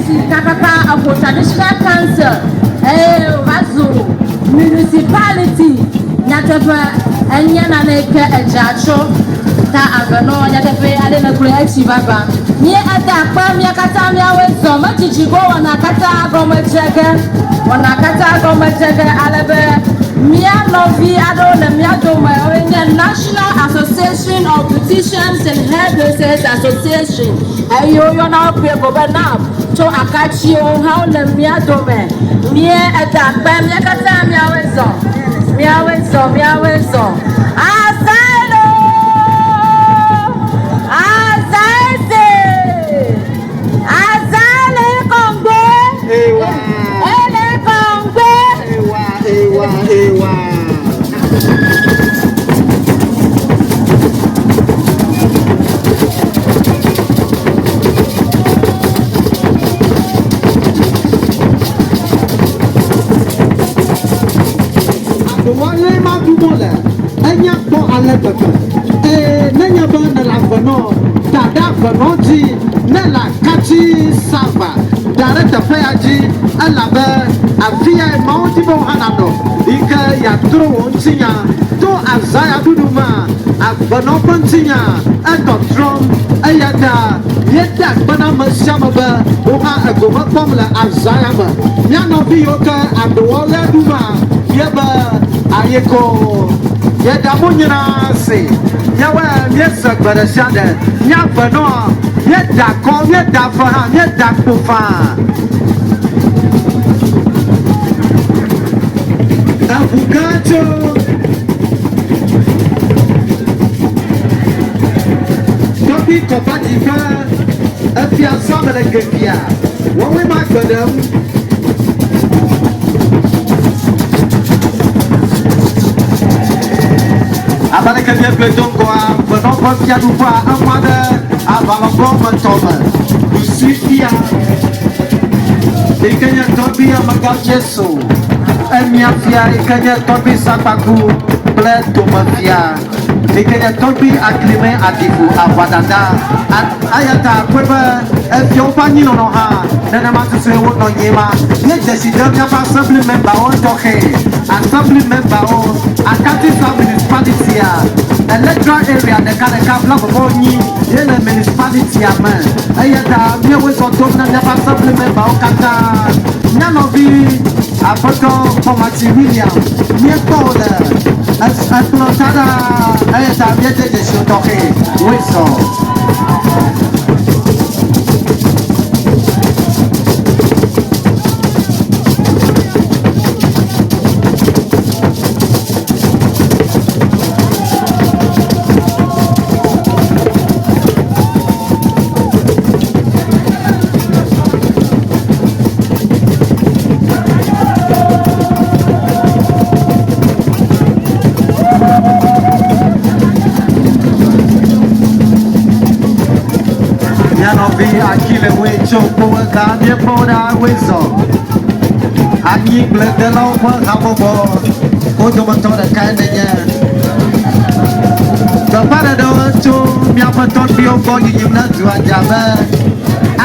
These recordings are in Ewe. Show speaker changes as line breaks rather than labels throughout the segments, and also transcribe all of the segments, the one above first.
Sikakaka eƒo Traditional Council eye wòva zu Municipality. Nyateƒe enye nane yi ke edze atso ta ave nɔ nyateƒe ale nègblɔe etsi vavã. Mía eda akpe mía katã míawoe zɔ medzidzi go wɔna katã gɔme dze ge. Wɔna katã gɔme dze ge ale be mía nɔvi aɖewo le mía dome woe nye National Association of Beauticians and Hairdressers Association eye woyɔna wo kpuie ko be NAB tso akatsiwo hã wole mía dome. Mía eda akpe mía katã míawoe zɔ. Míawoe zɔ, míawoe zɔ. Azae loo! Azae se! Azae le kɔŋgbe!
Ewa!
Ele kɔŋgbe!
Ewa, ewa, ewa! Aɖowɔlae ma ɖum wole, enya kpɔ ale gbegbe. Eye nenye be nèle avenɔ, da ɖe avenɔ dzi, ne le akatsi sava, da ɖe teƒe ya dzi, elabe afi yae Mawu di be wò hã nànɔ, yi ke yeatrɔ wò ŋutinya to azã ya ɖuɖu mea, avenɔ ƒe ŋutinya etɔtrɔm. Eya ta míedea akpe na ame sia ame be wò hã egome kpɔm le azã ya me. Mía nɔvi yiwo ke aɖowɔlea ɖuma, míebe ayiko yeɖa mu nyra si. Míawoe míese gbe ɖe sia ɖe. Mía venɔa, míeda akɔ, míeda fe hã, míeda kpo faa. Eʋu gã tso. Tɔgbi Kɔfadzi ƒe efiasã me le Gevia. Woawoe ma gbe ɖem. Abe aleke míegblɔe do ŋgɔa, venɔ ƒe fiaɖuƒea ema ɖe aʋalɔgɔ me tɔ me. Ɖusi fia yi ke nye tɔgbui amegã Yesu, emia fia yi ke nye tɔgbui Sakpaku kple tome fia yi ke nye tɔgbui Aklime Aɖifu Aʋadada. Eya ta kpɔe be efiawo ƒe anyinɔnɔ hã nenema tutue wonɔ nyee ma. Míedze si de míaƒe Assembly memberwo etɔxɛe. Assembly memberwo, Akatsi South Municipality-a, electoral area ɖekaɖeka blaeve-vɔ-enyi ye le municipality-a me. Eya ta míewoe zɔ dom na míaƒe Assembly memberwo katã. Mía nɔvi Aƒetɔ Kpɔmatsi William, míekpɔ wò le ekplɔ̃ ta ɖaa, eya ta míede dzesi wò tɔxɛ. Woe zɔ. Mía nɔvi Akile woe tso kpowe ga míekpɔ wo ɖa woe zɔ. Anyigbledelawo ƒe habɔbɔ wo dometɔ ɖekae nènye. Gbeƒãɖeɖewo tso míaƒe tɔgbuiwo gbɔ yiyim na dua dzi abe.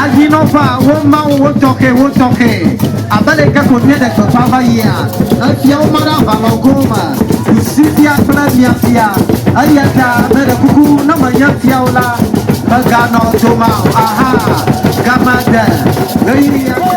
Anyinɔƒea, woma wo wo tɔxɛ wo tɔxɛ. Abe le ke ko míeɖe gbeƒã va yia, efia woma ɖe aʋalɔgowo me, ɖusifia kple miafia. Eya ta meɖe kuku ne menye fia o la, mèganɔ dome o. Aha, gamea de ɣeyiɣia de.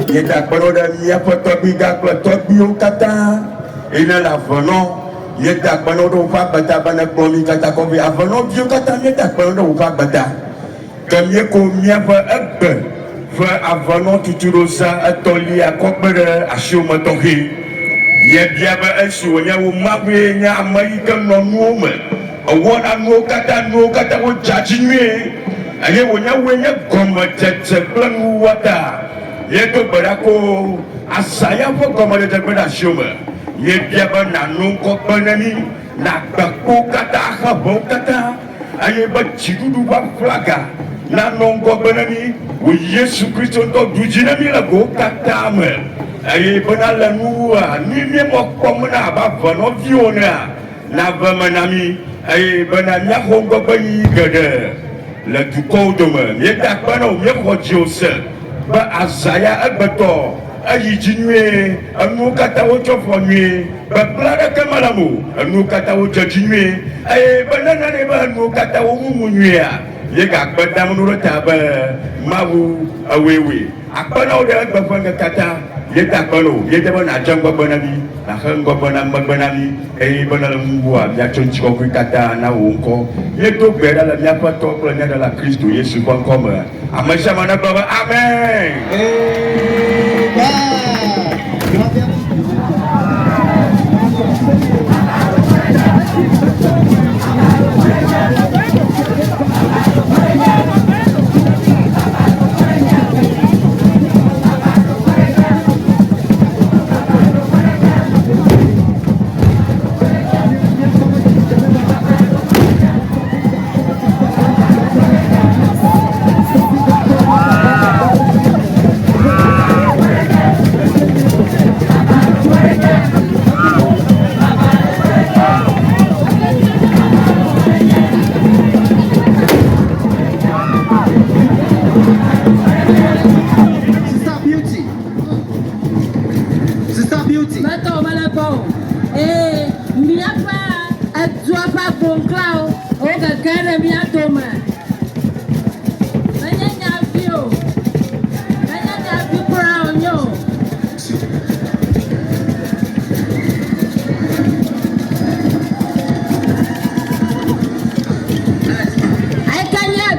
Míeda akpe ɖo ɖe míaƒe tɔgbuigã kple tɔgbuiwo katã yi ne le avenɔ. Míeda akpe ɖo ɖe woƒe agbe ta be nekplɔ mí katã kɔ vɛ. Avenɔviwo katã míeda akpe ɖo ɖe woƒe agbe ta. Ke míeko míaƒe egbe ƒe avenɔ tutuɖozã etɔ̃lia kɔ kpe ɖe asiwò me tɔxɛ. Míebia be esi wònye wò Mawue nye ame yi ke nɔ nuwo me, èwɔna nuwo katã, nuwo katã wodzea dzi nyuie, eye wònye wòe nye gɔmedzedze kple nuwuwua ta, míedo gbe ɖa ko Asaya ƒe gɔmedzedze kpe ɖe asiwò me. Míebia be nàno ŋkɔ kpe ne mí, nàgbe kpowo katã, axe ʋewo katã. Eye be dziɖuɖu ƒe aflaga nanɔ ŋgɔgbe na mí, wò Yesu Kristo ŋutɔ ɖu dzi na mí le gowo katã me, eye bena le nuwua, nui míemɔ kpɔm na abe avenɔviwo enea, nave eme na mí, eye bena míaxɔ ŋgɔgbeyiyi geɖe le dukɔwo dome. Míeda akpe na wò, míexɔ dziwò se be azã ya egbetɔ eyi dzi nyuie, enuwo katã wotsɔ ƒɔ nyuie, gbegblẽ aɖeke mele eme o, enuwo katã wodze dzi nyuie, eye be ne nane be enuwo katã womumu nyuiea, míegakpe dam nu ɖe ta be Mawu ewɔe wɔe. Akpe na wò ɖe egbe ƒe ŋkekea ta. Míeda akpe na wò. Míedi be nàdze ŋgɔgbe na mí, nàxe ŋgɔgbe na megbe na mí, eye be ne le nuwuwua, míatsɔ ŋutikɔkɔe katã na wò ŋkɔ. Míedo gbe ɖa le míaƒe Tɔ kple mía Ɖela Kristo Yesu ƒe ŋkɔ me. Ame sia ame negblɔ be, Amen!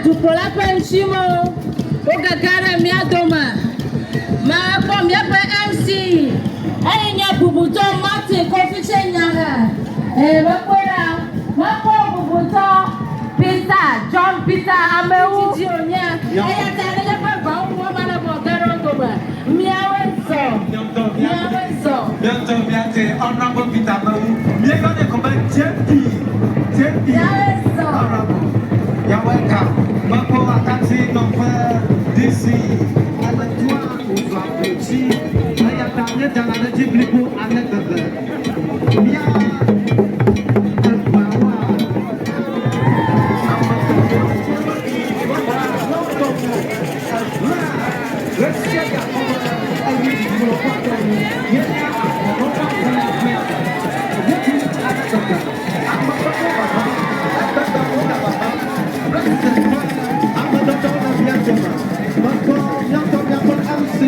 dukplɔla ƒe ŋutimewo wogege ɖe mía dome. Mekpɔ míaƒe MC eye nye bubutɔ Martin Kofitse Nyahe. Eye mekpɔe ɖa, mekpɔ bubutɔ Peter John Peter Amewu. Didi wònye eya ta nenye be ʋawo wɔm ale bɔ ge ɖe wo dome. Míawoe zɔ, míawoe zɔ.
Míaŋutɔ míate Honorable Peter Amewu. Míeyɔnɛ ko be JP. JP.
Míawoe zɔ.
Honorable. You are welcome. Mekpɔ akati nɔƒe DC. Ele dua wòzɔ ablotsi. Eya ta míedana ɖe edzi blibo ale gbegbe. Mía eʋeawoa, ame geɖewo ɣe sia ɣi akpɔ be eyi kplɔ ƒe atɔ̃ míenya avɔnɔ ƒe aʋlɛaʋlɛa míedzi ale gbegbe. Ame kpekpewo vava, egbegbe wole vava. President ƒe ame dɔdɔwo le mía dome. Mekpɔ míatɔ míaƒe MC.